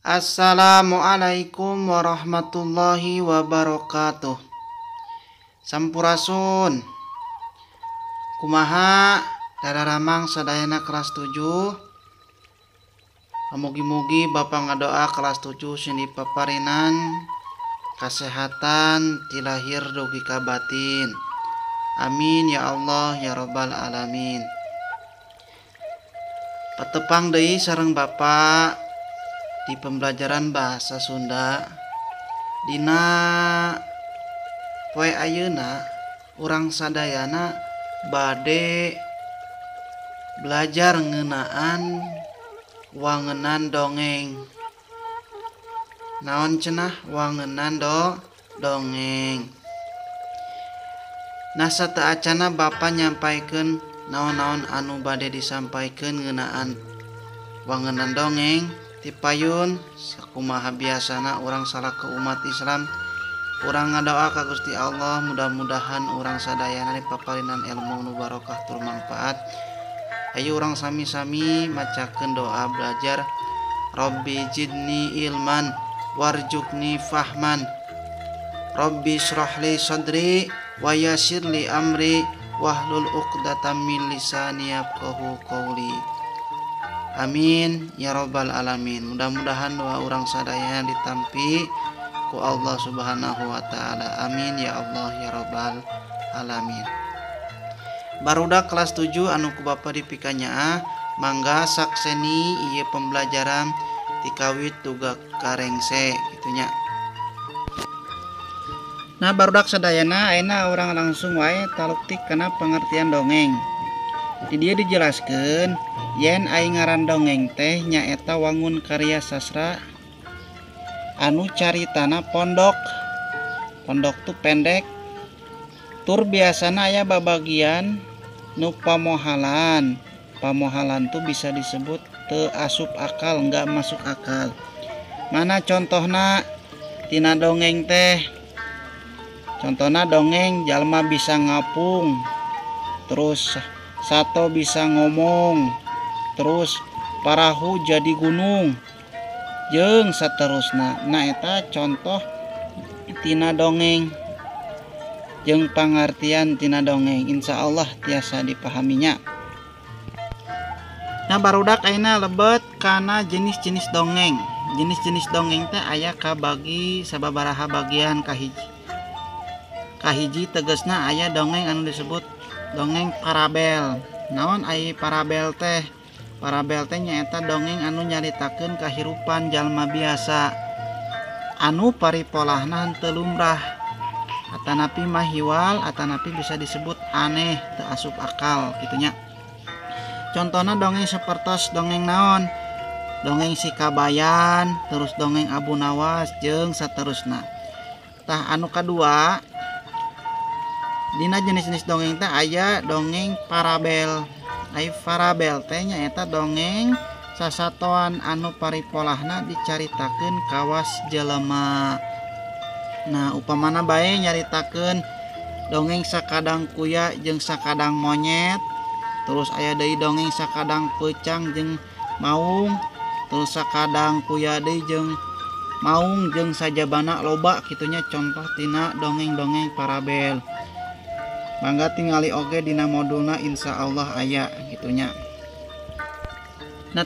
Assalamualaikum warahmatullahi wabarakatuh. Sampurasun. Kumaha dararamang sadayana kelas 7. Mugi-mugi Bapak ngadoa kelas 7 sing dipaparinan kasehatan ti lahir dugi ka batin. Amin ya Allah ya robbal alamin. Patepang deui sareng Bapak di pembelajaran bahasa Sunda. Dina poe ayeuna urang sadayana bade belajar ngeunaan wangenan dongeng. Naon cenah wangenan dongeng. Nah, sateuacana Bapa nyampaikeun naon-naon anu bade disampaikeun ngeunaan wangenan dongeng tipayun sakumaha biasana urang salaku umat Islam urang ngadoa ka Gusti Allah, mudah-mudahan urang sadayana dipaparinan ilmu nu barokah tur manfaat. Ayo urang sami-sami macakeun doa belajar. Rabbi zidni ilman warzuqni fahman. Rabbi shrah li sadri wa yassir li amri wahlul 'uqdatam min lisani yafqahu qawli. Amin ya robbal alamin. Mudah-mudahan doa urang sadayana ditampi ku Allah Subhanahu wa taala. Amin ya Allah ya robbal alamin. Barudak kelas 7 anu ku Bapa dipikanyaah, mangga sakseni ieu pembelajaran tikawit tuga karengse kitu nya. Nah, barudak sadayana ayeuna urang langsung wae taluktik kana pengertian dongeng. Di dieu dijelaskeun yen ai ngaran dongeng teh nyaeta wangun karya sastra anu caritana pondok. Pondok tuh pendek. Tur biasana aya babagian nu pamohalan. Pamohalan tuh bisa disebut teu asup akal, enggak masuk akal. Mana contohna tina dongeng teh? Contohna dongeng jalma bisa ngapung, terus sato bisa ngomong, terus parahu jadi gunung, jeung saterusna. Nah, eta contoh tina dongeng jeung pangartian tina dongeng. Insya Allah tiasa dipahaminya. Nah, barudak ayeuna lebet kana jenis-jenis dongeng. Jenis-jenis dongeng teh aya kabagi sababaraha bagian. Kahiji kahiji tegesna aya dongeng anu disebut dongeng parabel. Naon ai parabel teh? Parabel teh nyaeta dongeng anu nyaritakeun kahirupan jalma biasa anu paripolahna henteu lumrah atanapi mahiwal atanapi bisa disebut aneh, teu asup akal kitu nya. Contohna dongeng sapertos dongeng naon? Dongeng si Kabayan, terus dongeng Abu Nawas jeung saterusna. Tah, anu kadua dina jenis-jenis dongeng teh aya dongeng parabel. Ai parabel teh nyaeta dongeng sasatoan anu paripolahna dicaritakeun kawas jelema. Nah, upamana bae nyaritakeun dongeng sakadang kuya jeung sakadang monyet, terus aya deui dongeng sakadang peucang jeung maung, terus sakadang kuya deui jeung maung jeung sajabana loba kitunya contoh tina dongeng-dongeng parabel. Mangga tingali oge dina modulna, insya Allah aya gitunya. Nah,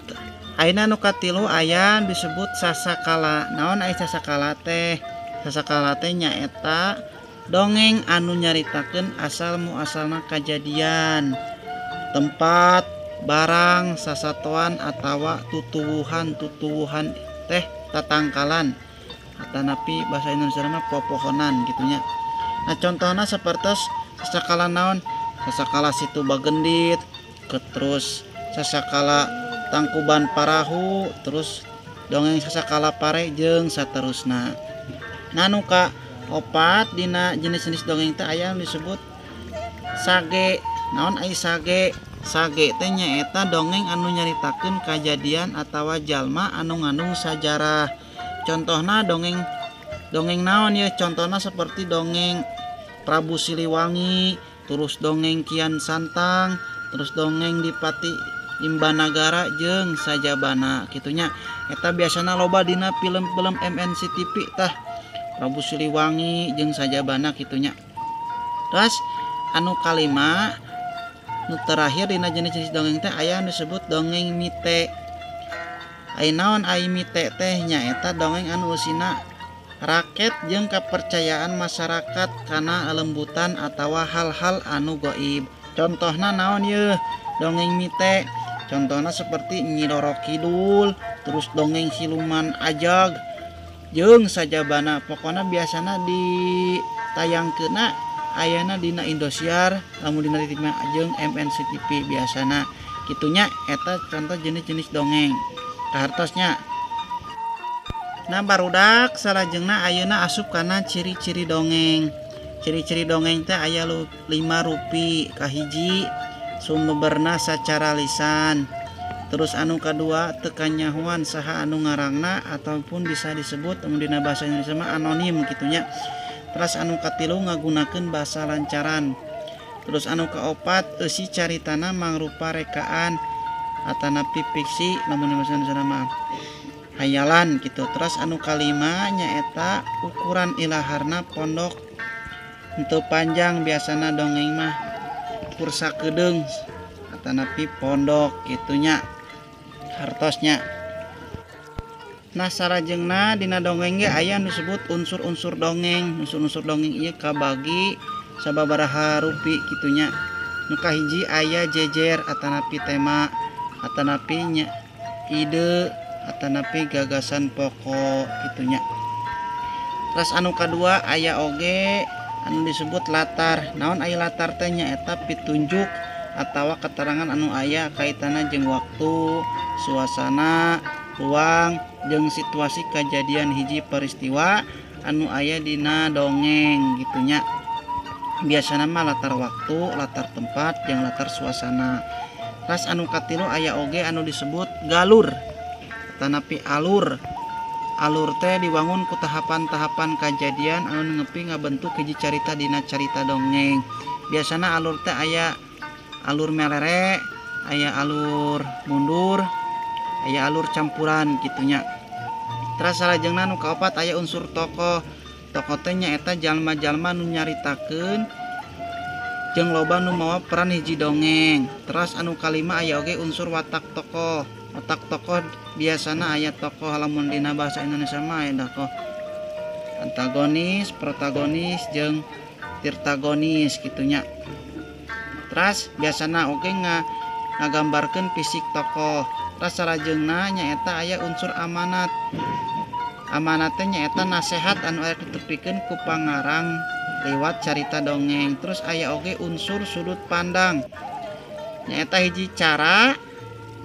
ayeuna nu katilu aya disebut sasakala. Naon ai sasakala teh? Sasakala teh nyaeta dongeng anu nyaritakeun asal muasalna kajadian, tempat, barang, sasatoan atawa tutuwuhan. Tutuwuhan teh tatangkalan atanapi bahasa Indonesia mah popohonan gitunya. Nah, contohna sapertos sasakala naon? Sasakala Situ Bagendit, terus sasakala Tangkuban Parahu, terus dongeng sasakala pare jeung saterusna. Nah, nu ka opat dina jenis-jenis dongeng teh aya disebut sage. Naon ai sage? Sage teh nyaeta dongeng anu nyaritakeun kajadian atawa jalma anu ngandung sajarah. Contohna dongeng dongeng naon ya? Contohna seperti dongeng Prabu Siliwangi, terus dongeng Kian Santang, terus dongeng Dipati Imbanagara jeung sajabana kitu nya. Eta biasana loba dina film-film MNC TV tah, Prabu Siliwangi jeung sajabana kitu nya. Terus anu kalima nu terakhir dina jenis-jenis dongeng teh aya anu disebut dongeng mite. Ai naon ai mite teh? Nyaeta dongeng anu eusina raket jeung kepercayaan masyarakat kana lembutan atawa hal-hal anu goib. Contohna naon yeuh dongeng mite? Contohna seperti Nyi Roro Kidul, terus dongeng siluman ajag jeung sajabana. Pokona biasana ditayangkeunna ayana dina Indosiar, lamun dina TV jeung MNC TV biasana kitunya. Eta contoh jenis-jenis dongeng kahartosnya. Nah barudak, salajengna ayeuna asup kana ciri-ciri dongeng. Ciri-ciri dongeng teh aya 5 rupi. Kahiji, sumberna secara lisan. Terus anu kadua, teu kanyahoan saha anu ngarangna ataupun bisa disebut mun dina bahasa Indonesia mah anonim kitunya. Terus anu katilu, ngagunakeun bahasa lancaran. Terus anu kaopat, eusi caritana mangrupa rekaan atanapi fiksi, lamun dina bahasa Indonesia mah hayalan gitu. Terus anu kalima nyaeta ukuran ilaharna pondok untuk panjang, biasana dongeng mah kursa kedeung atanapi pondok gitunya hartosnya. Nah sarajengna dina dongeng ge aya anu disebut unsur-unsur dongeng. Unsur-unsur dongeng ieu kabagi sababaraha rupi kitunya. Nu kahiji aya jejer atanapi tema atanapi nya ide atanapi gagasan pokok gitunya. Terus anu kadua aya oge anu disebut latar. Naon aya latar teh? Nyaeta pitunjuk atawa keterangan anu aya kaitanna jeung waktu, suasana, ruang jeung situasi kejadian hiji peristiwa anu aya dina dongeng gitunya. Biasana mah latar waktu, latar tempat jeung latar suasana. Terus anu katilu aya oge anu disebut galur tanapi alur. Alur teh diwangun ku tahapan-tahapan kejadian anu nepi ngabentuk hiji carita dina carita dongeng. Biasana alur teh aya alur melere, aya alur mundur, aya alur campuran gitunya. Terus salajengna nu kaopat aya unsur tokoh. Tokoh teh nyaeta jalma-jalma nu nyaritakeun jeung loba nu mawa peran hiji dongeng. Terus anu kalima aya oge unsur watak tokoh. Watak tokoh biasana aya tokoh lamun dina bahasa Indonesia mah aya tokoh antagonis, protagonis jeung tirtagonis gitunya. Terus biasana oge ngagambarkeun fisik tokoh. Terus salajengna nyaeta aya unsur amanat. Amanat teh nyaeta nasehat anu aya ditepikeun ku pangarang lewat carita dongeng. Terus aya oge unsur sudut pandang. Nyaeta hiji cara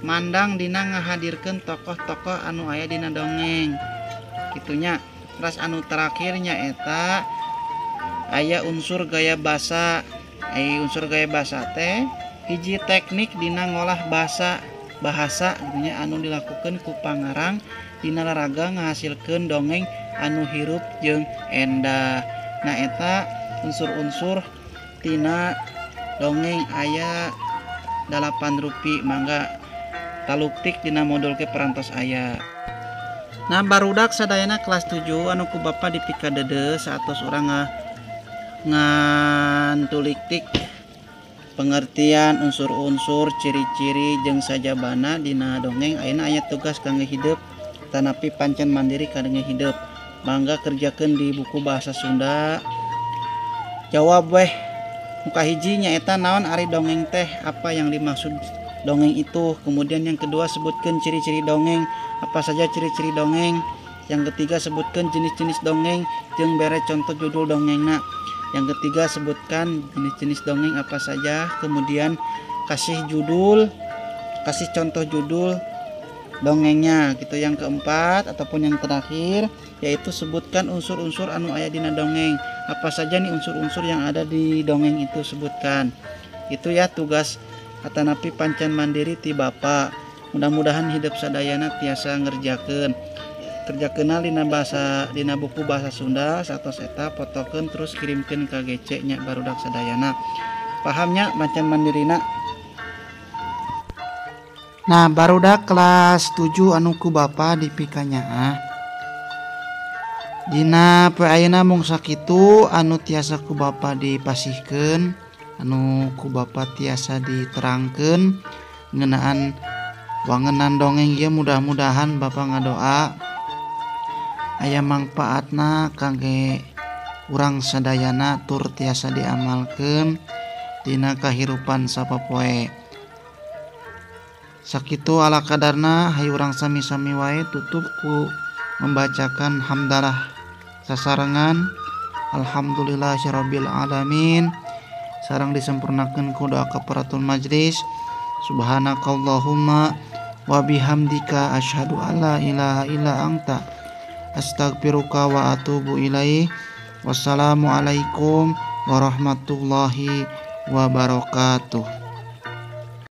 mandang dina ngahadirkeun tokoh-tokoh anu aya dina dongeng gitunya. Terus anu terakhir nyaeta aya unsur gaya basa. Aya unsur gaya basa teh hiji teknik dina ngolah bahasa gitunya anu dilakukeun ku pangarang dina laraga ngahasilkeun dongeng anu hirup jeung endah. Nah eta unsur-unsur tina dongeng aya 8 rupi. Mangga taluktik dina modul ke perantos aya. Nah barudak sadayana kelas 7 anu ku bapa dipikadede saatos urang ngantuliktik pengertian unsur-unsur, ciri-ciri jeung sajabana dina dongeng. Ayeuna aya tugas kangge hidep tanapi pancen mandiri kangge hidep. Mangga kerjakeun di buku bahasa Sunda. Jawab weh. Muka hiji nyaeta naon ari dongeng teh, apa yang dimaksud dongeng itu. Kemudian yang kedua sebutkan ciri-ciri dongeng, apa saja ciri-ciri dongeng. Yang ketiga sebutkan jenis-jenis dongeng jeung bere contoh judul dongengna. Yang ketiga sebutkan jenis-jenis dongeng apa saja, kemudian kasih judul, kasih contoh judul dongengnya gitu. Yang keempat ataupun yang terakhir yaitu sebutkan unsur-unsur anu aya dina dongeng. Apa saja nih unsur-unsur yang ada di dongeng itu sebutkan. Itu ya tugas atanapi pancen mandiri ti Bapak. Mudah-mudahan hidup sadayana tiasa ngerjakeun. Kerjakeun dina bahasa dina buku bahasa Sunda satos eta potokeun terus kirimkeun ka GC nya barudak sadayana. Pahamnya pancen mandirina? Nah, barudak kelas 7 anu ku Bapa dipikanyaah. Dina poe ayeuna mung sakitu anu tiasa ku Bapa dipasihkeun, anu ku Bapa tiasa diterangkeun ngeunaan wangenan dongeng ieu. Mudah-mudahan Bapa ngadoa aya mangpaatna kangge urang sadayana tur tiasa diamalkeun dina kahirupan sapopoe. Sakitu ala kadarna, hayu urang sami-sami wae tutup ku membacakan hamdalah sasarengan. Alhamdulillahirabbil alamin. Sareng disempurnakeun ku doa kafaratul majlis. Subhanakallahumma wa bihamdika asyhadu alla ilaha illa anta astaghfiruka wa atubu ilaih. Wassalamualaikum warahmatullahi wabarakatuh.